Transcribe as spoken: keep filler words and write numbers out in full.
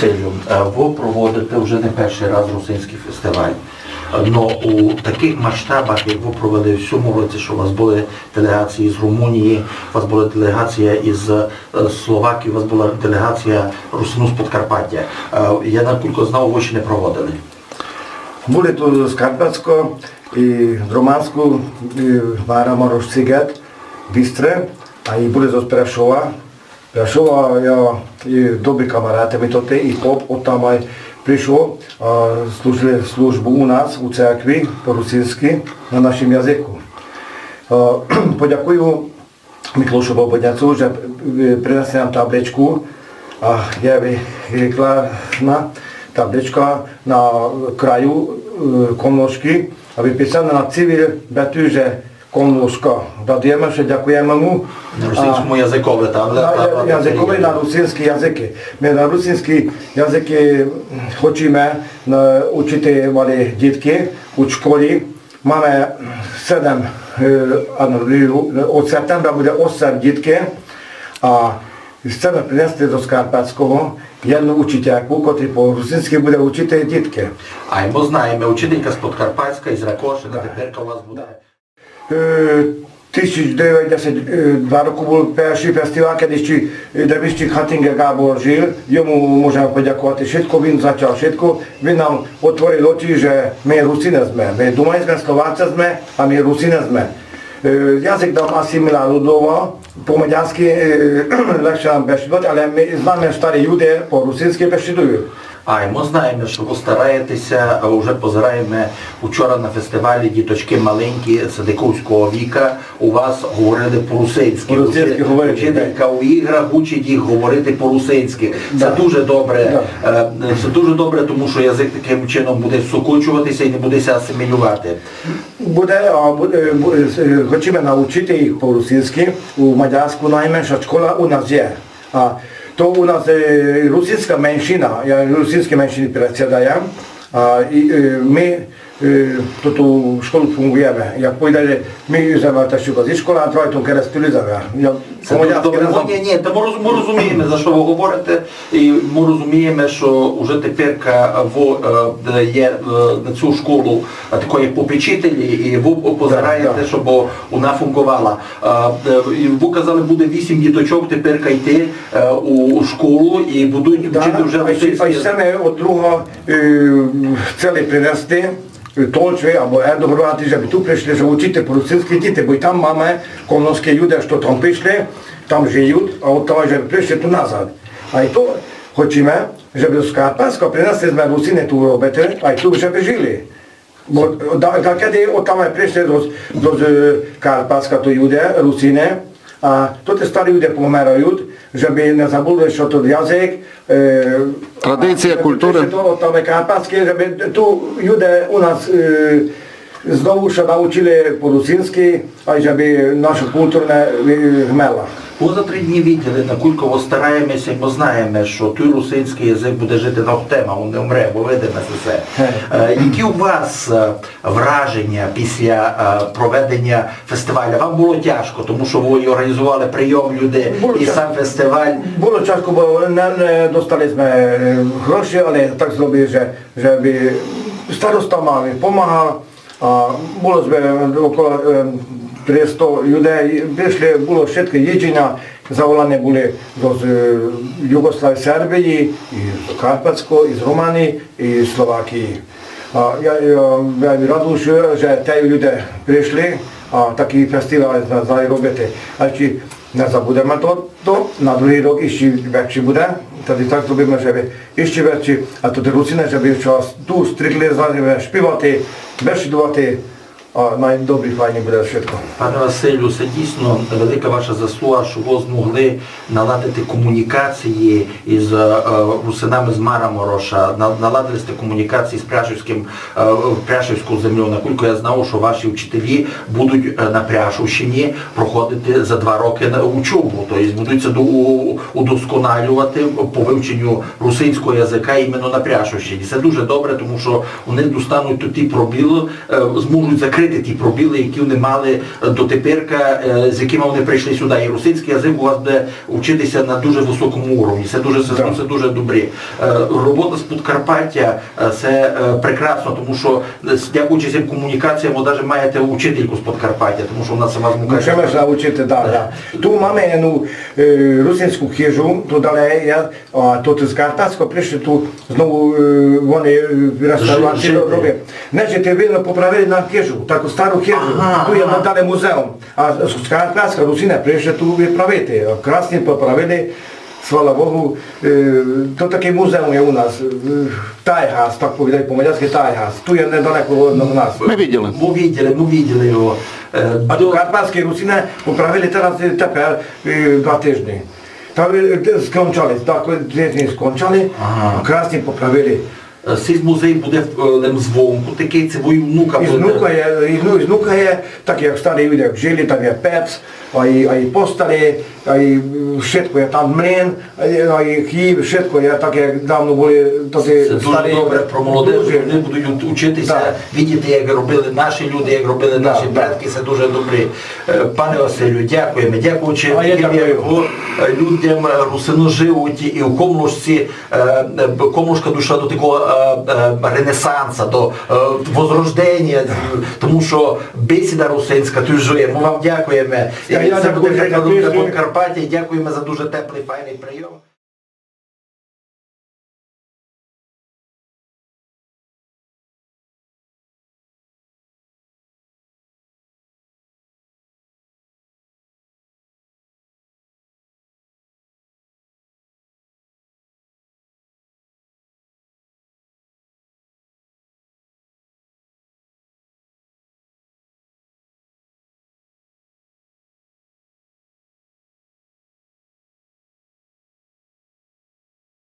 Василю, е, вы проводите вже не першый раз русинськый фестиваль. Но у такых масштабах, як вы провели в сьому році, што у вас были делеґації з Румунії, у вас была делеґація із, е, Словакії, у вас была делеґація русинув з Подкарпатя. Е, я накулько знав, вы ще не проводили. Были ту з Карпатського, і з Романську, і Марамарош, Сигет, Бистре, а і были зоз Пряшова. Пряшова, я, і добрі камараты ми тоты, і поп оттамай пришов, а, служили службу у нас, у церкви, по-русинськы, на нашім языку. А, подякую Миклошу Бобоняцу, же, е, принесли нам табличку, а, я ви-, класна табличка на краю, е, Комлошкы, а виписана на цивіль бету, же Комлошка. Радуєме ся, дякуєме му. На русинському языкови, там, на, на, на, языкови, на русинськы языкы. Мы на русинськы языкы, м, хочеме, е, учіти малі діткы у школі. Маме седем, е, а, ну, од септембра буде осем діткы, а сцена принести до Скарпатського єдну учітельку, котрі по-русинськы буде учіти діткы. А й мы знаєме, учітелька з Подкарпатська, із Ракошина, теперка у вас буде. Е, тисяч девятсот девятдесят два року бул першый фестиваль, кеды іщі, е, Дебищик Хатинґа Ґабор жив, йому можеме подяковати шытко, він зачав шытко, він нам отворил очі, же мы Русины зме. Мы думали зме, Словаце зме, а мы Русины зме. Е, язык нам асиміловал, по-мадярськы, е, легше нам бешідовати, але мы знаме, старі люде по-русинськы бешідуют. А й мы знаєме, што вы стараєте ся, а уже позираєме, учора на фестивалі діточкы маленькі садиковського віка у вас говорили по-русинськы. По-русинськы говорили, так. Учітелька у іграх учить їх говорити по-русинськы. Се дуже добре. Е, се дуже добре, тому што язык такым чином буде сокочовати ся і не буде ся асимілювати. Буде, а, буде, е, бу-, е, хочеме научіти їх по-русинськы. У Мадярську найменша школа у нас є. А то у нас, е, русинська меншіна, я русинській меншіні предсєдаю, а, і, е, мы, е, туту школу фунґуєме. Як повідали, мы зме та школа, зі школа, а трой ту керестили за. Се дуже добре. Ні, ні, та мы роз-, мы розумієме, за што вы говорите, і мы розумієме, што уже теперка вы, е, є, е, на цю школу, а, такой попечитель, і вы позираєте, да, да, щоб вона фунґовала. А, е, і вы казали, буде вісім діточок теперка йти, е, у, у школу і будуть учіти вже русинськый. А ще, а ще ми од другого, е, хцели принести, е, Толчвы або Едобровати, жебы ту пришли, жебы учіти по-русинськы діти, бо і там маме комлошські люде, што там пришли, там жиют, а од того, жебы пришли ту назад. А і то хочеме, жебы з Карпатська принесли зме Русины ту робити, а і ту жебы жили. Бо да-, дакеды од там пришли до, до, е, Карпатська, то люде, Русины, а тоты старі люде померают, жебы не забыли, што тот язык, е, традіція, култура. Од там карпатськы, жебы ту люде у нас, е, знову ся научили по-русинськы, а жебы наша култура не, е, вмерла. Вы за три дні виділи, накулько вы стараєте ся, бо знаєме, што туй русинськый язык буде жити, но, тема, він не вмре, бо видиме се всьо. Е, які у вас, е, враженя після, е, проведеня фестиваля? Вам было тяжко, тому што вы і орґанізовали прийом людей, і сам фестиваль. Было тяжко, бо не, не достали зме, е, гроші, але так зробили, же, жебы староста мав, помагав, а было зме около, е, триста людей, пришли, было шыткы їдзеня, заволаны были з, е, Югославії, Сербії, і з Карпатського, і з Румунії, і з Словакії. А я, я, я радий, же, же ті люде пришли, а такый фестиваль зме змогли робити. А ще не забудеме то, то на другый рок іщи векшый буде, тады так зробиме, жебы іщи векшый, а тоты Русины, жебы ся ту стрітли, змогли шпівати, бешідовати, а най добрі, файні буде шытко. Пане Василю, се дійсно велика ваша заслуга, што вы змогли наладити комунікації із, е, русинами з Марамороша, на-, наладили сте комунікації з Пряшівськым, е, Пряшівською землею. Накулько я знав, што ваші вчителі будуть, е, на Пряшівщині проходити за два рокы на учобу, то єсть будуть ся до-, у-, удосконалювати по вивченню русинського языка іменно на Пряшівщині. Се дуже добре, тому што вони достануть тоті пробіли, е, зможуть закрити закрыти ті пробілы, які они мали, е, дотеперка, е, з якыма они прийшли сюды. І русинськый язык у вас буде учити ся на дуже высокому уровні. Се дуже, се, се дуже добрі. Е, робота з Подкарпатя, е, се, е, прекрасно, тому што, е, с-, дякуючи сим комунікаціям, вы даже маєте учительку з Подкарпатя, тому што она сама з Мукачева. Мусиме ся учити, да, да. Ту маме єдну, е, русинську хижу, ту дале є, а ту з Карпатського прийшли ту знову, е, вони, е, реставрацію робили. Значить, видно, поправили нам хижу, таку стару хижу. Ага, ту є надале музеум. А з-, з Карпатська русины прийшли ту виправити. Красні поправили, слава Богу. Е, то такый музеум є у нас. Е, Тайгас, так повідають по-мадярськы, Тайгас. Ту є недалеко од нас. Мы виділи. Мы виділи, мы виділи його. Е, а ту карпатські русины поправили тераз, е, тепер, е, два тыжні. Та, е, де скончали, так, тыждень скончали, а красні поправили. Е, сись музей буде, е, лем звонку, такый, се во внука буде. І внука є, і, ну, і внука є, так як старі люди, як жили, там є пец, а і, а і постелі, а і, м, вшытко є, там млин, а і, а і хліб, вшытко є, так як давно были такі старі. Се дуже добре про молодежь, дуже. Они будуть ут-, учити ся, видіти, як робили наші люди, як робили наші предкы, се дуже добрі. Е, пане Василю, дякуєме. Дякуючи такым, як вы, е, людям, е, русины живуть і в Комлошці, е, е, Комлошка дошла до такого, е, е, ренесанса, до, е, возрожденя, е, тому што бесіда русинська туй жиє. Мы вам дякуєме. Я, я дякую за запрошення. Подкарпатя, дякуєме за дуже теплый, файный прийом.